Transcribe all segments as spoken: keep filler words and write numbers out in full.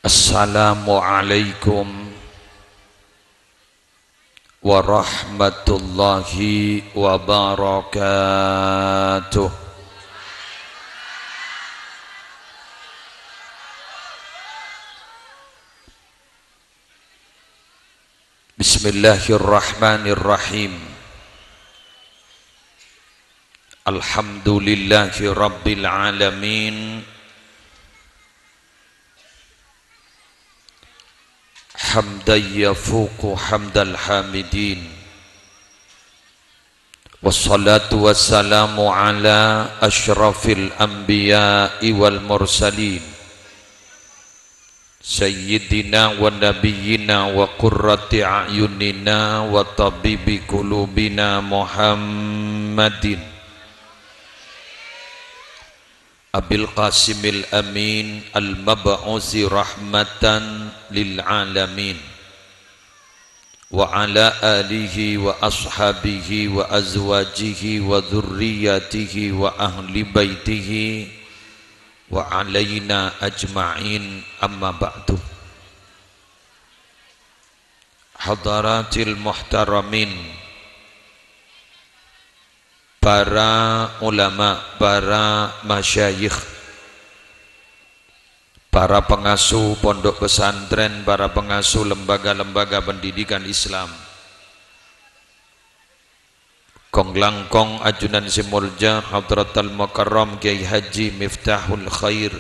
Assalamualaikum warahmatullahi wabarakatuh. Bismillahirrahmanirrahim. Alhamdulillahi rabbil alamin. Hamdan yafuqu hamdal hamidin. Wassalatu wassalamu ala asyrafil anbiya'i wal mursalin. Sayyidina wa nabiyyina wa qurrati a'yunina wa tabibi qulubina Muhammadin Abil Qasimil Amin al-mab'usi rahmatan lil alamin, wa ala alihi wa ashabihi wa azwajihi wa dzurriyyatihi wa ahli baitihi wa alaina ajma'in, amma ba'du. Hadaratil muhtaramin, para ulama, para masyayikh, para pengasuh pondok pesantren, para pengasuh lembaga-lembaga pendidikan Islam, kong-langkong ajunan sè molja Hadratal Mukarram Kyai Haji Miftahul Khair,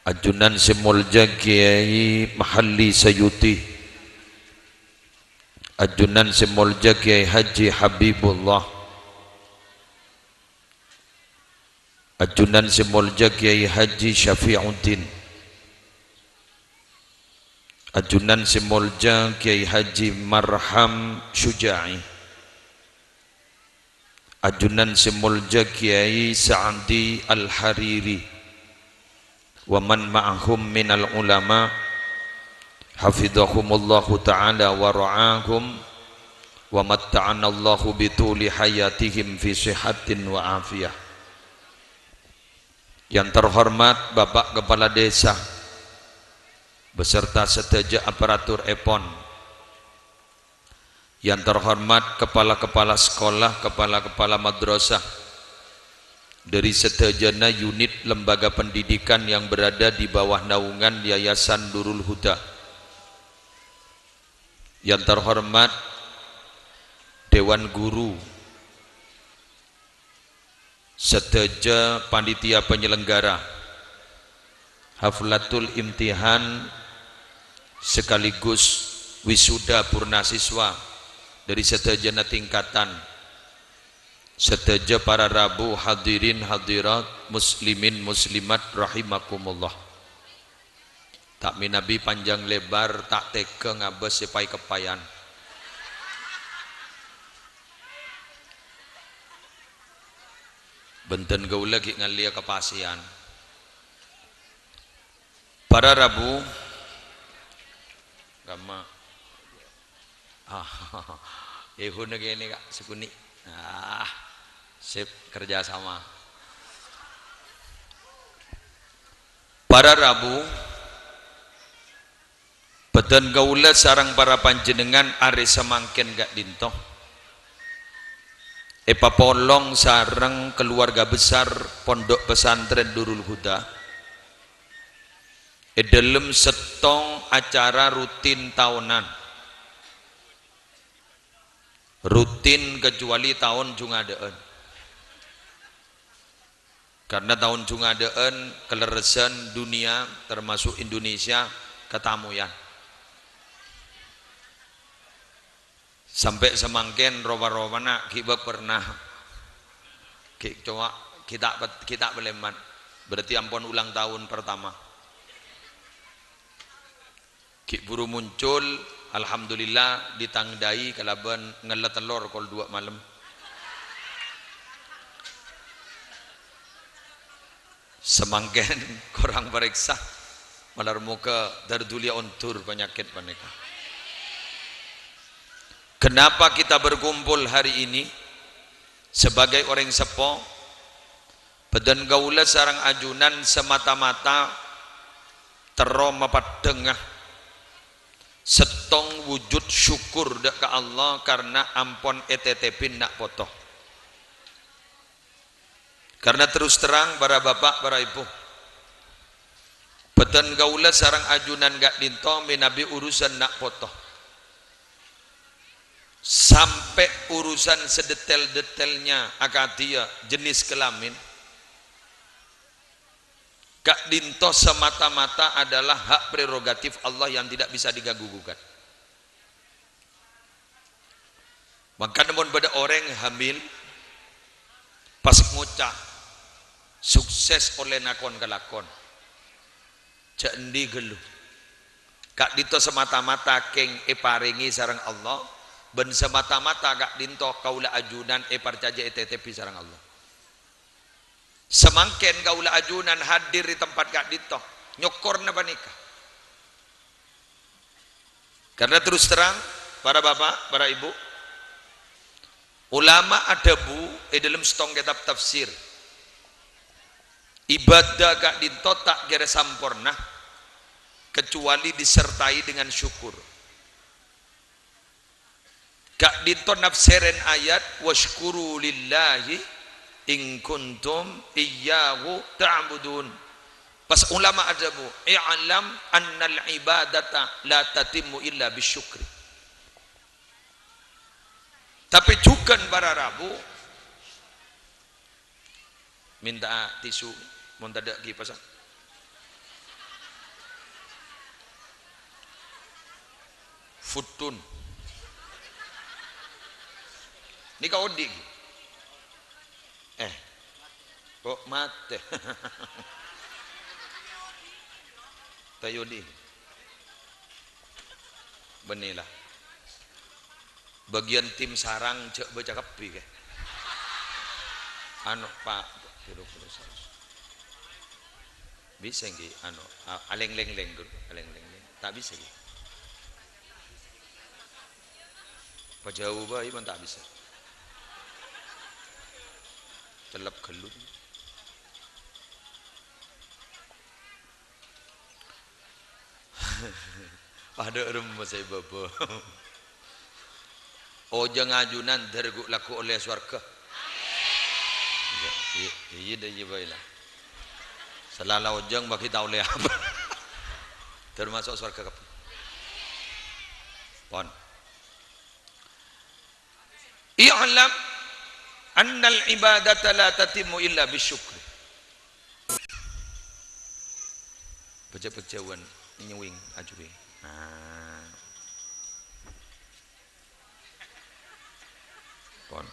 ajunan sè molja Kyai Mahalli Sayuti, ajunan sè molja Kyai Haji Habibullah, ajunan sè molja Kyai Haji Syafi'uddin, ajunan sè molja Kyai Haji Marham Syuja'i, ajunan sè molja Kyai Sa'di Al-Hariri, wa man ma'ahum minal ulama, hafidhahumullahu ta'ala wa ra'ahum, wa matta'anallahu bituli hayatihim fi sihatin wa afiyah. Yang terhormat Bapak Kepala Desa beserta sadhâjâ aparatur èpon, yang terhormat kepala-kepala sekolah, kepala-kepala madrasah dari sadhâjâna unit lembaga pendidikan yang berada di bawah naungan Yayasan Nurul Huda, yang terhormat Dewan Guru, sadhâjâ panitia penyelenggara haflatul imtihan sekaligus wisuda purna siswa dari sadhâjâna tingkatan, sadhâjâ para rabu, hadirin hadirat, muslimin muslimat rahimakumullah. Ta' mènabi panjang lebar, ta' tegghâ ngabâs sè paè-keppayân. Bhunten kaulâ ghi' ngallèya kapasèyan. Para rabu, kamma. Ah, èhuna kènè, Ka', sakonè'. Ah, sip, kerja sama. Para rabu, bhâdhân kaulâ sareng para panjhennengngan arè samangkèn ka'dinto èpapolong sareng keluarga besar Pondok Pesantren Nurul Huda è dhâlem sèttong acara rutin taonan. Rutin kecuali taon Jhumadhâ'ân. Karena taon Jhumadhâ'ân kalerressan dunia, termasuk Indonesia, katamoyan. Sampè' samangkèn rowa-rowana ghi' bâ' pernah. Ghi' cowa, ghi' ta' pet-, ghi' ta' palèman. Berarti ampon ulang tahun pertama. Ghi' buru muncul, alhamdulillah, ditandai kalabân ngella tellor kol duwâ' malem. Samangkèn korang parèksa, malar moghâ dhâr dhuliyâ ondur panyakèt panèka. Kenapa kita berkumpul hari ini sebagai orèng seppo? Bhâdhân kaulâ sareng ajunan semata-mata Terro mapaddhângnga sèttong wujud syukur dâ' ka Allah karna ampon ètètèbhi na' poto. Karna terus terang, para bapa', para ibu, bhâdhân kaulâ sareng ajunan ka'dinto mènabi urusan na' poto. Sampè' urusan sedetail-detailnya akadhi jenis kelamin, ka'dinto semata-mata adalah hak prerogatif Allah yang tidak bisa diganggu gugat. Mangkana mon bâdâ orèng hamil, pas ngoca', "Sukses ollè nakon kalakon." Jhâ' andi' ghâllu. Ka'dinto semata-mata kèng èparèngè sareng Allah, bân semata-mata ka'dinto kaulâ ajunan èparcajâ ètètèbhi sareng Allah. Samangkèn kaulâ ajunan hadir è tempat ka'dinto, nyokorna panèka. Karna terus terang, para bapa', para ibu, ulama adhâbu è dâlem sèttong kètab tafsir, ibadah ka'dinto ta' kèra samporna kecuali disertai dengan syukur. Ka'dinto nafsèrèn ayat, "Wasyukuru lillahi in kuntum iyyahu ta'budun." Pas ulama adhâbu, "I'lam annal ibadata la tatimmu illa bisyukri." Tapè jhughân para rabu, Mènta'a tisu, mon tadâ' kipassa. Futtun. Nèka odi'. Eh. Kok matè? Tayodi. Bânnè la. Bâgiyân tim sarang jhâ' bâca kabbhi, kè. Anu, Pa', kira-kira saos. Bisa ngghi, anu, a-, aleng-leng-leng, Gun, aleng-leng-leng. Ta' bisa ngghi? Pajhâu bhâi mon ta' bisa. Cellep ghâllu. Padâ remmes è bâbâ. Ojhâng ajunan dhâr ghu-, lagghu' ollè sowarghâ. Iyâ, iyâ, iyâ, iyâ, bhâi la. Sè la la ojhâng bâgi ta' ollè apa. Dhâr maso' sowarghâ kabbhi. Pon. "I'lam annal ibadata la tatimmu illa bisyukri." Bâca pajhâuwân nyèwèng ajhuwèng. Nah. Pon.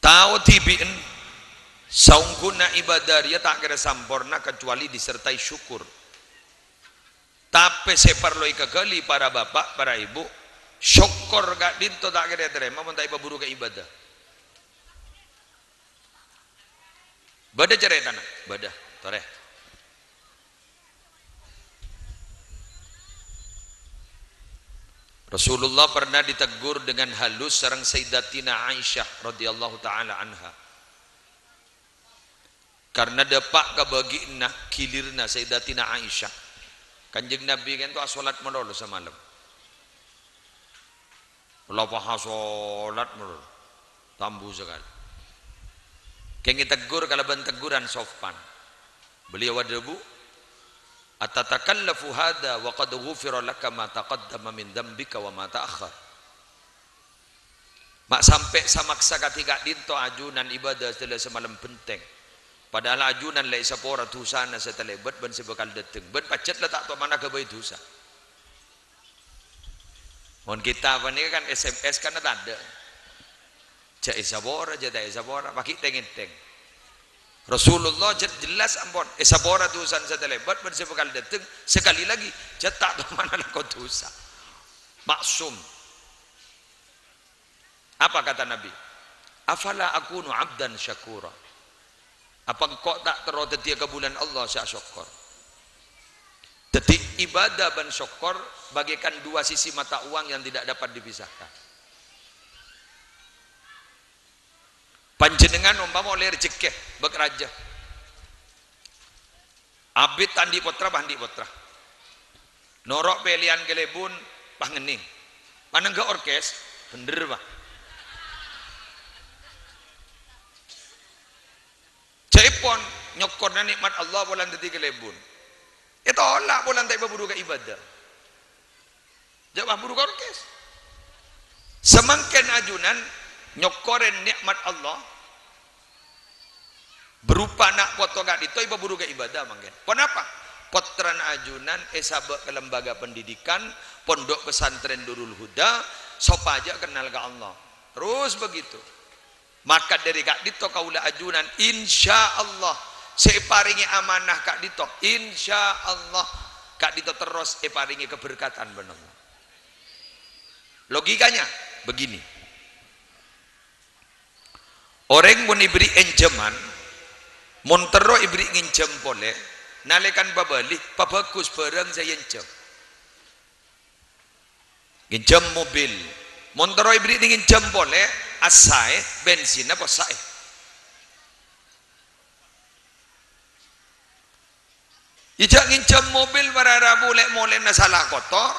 Tao dhibi'en, saongghuna ibadah rèya ta' kèra samporna kecuali disertai syukur. Tapè sè parlo èkaghâli para bapa', para ibu, sokkor ka'dinto ta' kèra ètarèma mon ta' èpabhuru ka ibadah. Bâdâ carètana? Bâdâ. Torè. Rasulullah pernah ditegur dengan halus sareng Sayyidatina Aisyah radhiyallahu ta'ala anha. Karna dâpa' ka bâgi'na, ghilirna Sayyidatina Aisyah. Kanjeng Nabi ka'ento asolat malolo samalem. La pas asolat malolo. Tambu sakalè. Kèng èteggur kalabân tegguran sopan. Beliau adhâbu, "Atatakallafu hadza wa qad ghufira laka ma taqaddama min dzambika wa ma ta'akhkhar?" Ma' sampè' samaksa kadhi ka'dinto ajunan ibadah sadhâjâ samalem bhenteng. Padahal ajunan la èsapora dhusana sè talèbât bân sè bhâkal dâteng. Bân pajhât la ta' tomana ghâbây dhusa. Mon kita panèka kan S M S kan tadâ'. Jhâ' èsapora, jhâ' ta' èsapora, paghi' tèng-èntèng. Rasulullah jhâ' jelas ampon, èsapora dhusana sè talèbât bân sè bhâkal dâteng, sekali lagi, jhâ' ta' tomana lako dhusa. Maksum. Apa kata Nabi? "Afala akunu abdan syakura?" Apa engko' ta' terro dhâddhiyâ kabulâna Allah sè asokkor? Dhâddhi, ibadah bân sokkor bagaikan dua sisi mata uang yang tidak dapat dipisahkan. Panjhennengngan ompama ollè rejekkè, bâk rajâ. Abit ta' andi' pottra, pas andi' pottra. Noro' pèlèyan kalèbun, pas ngennèng. Panèngghâ orkes, bhendher, Pa'. Jâèpon, nyokkorna nè'mat Allah polana dhâddhi kalèbun. Ètolak polana ta' èpabhuru ka ibadah. Jâ' pabhuru ka orkes. Samangkèn ajunan nyokkorè nè'mat Allah. Berupa na' poto ka'dinto èpabhuru ka ibadah mangkèn. Ponapa? Pottrana ajunan èsabâ' ka lembaga pendidikan, Pondok Pesantren Nurul Huda, sopajâ kennal ka Allah. Terus begitu. Maka dhâri ka'dinto kaulâ ajunan, insyaallah, sè èparèngè amanah ka'dinto, insyaallah, ka'dinto terros èparèngè kaberkatan bân Allah. Logikanya begini. Orèng mon èbherri' ènjhâman, mon terro èbherri' ngènjhâm polè, nalèkana pabâli, pabhâghus bhârâng sè èènjhâm. Ngènjhâm mobil. Mon terro èbherri' ngènjhâm polè, assaè, bensinna possaè. Iyâ, jâ' ngènjhâm mobil para rabu lè-molèna sala kotor,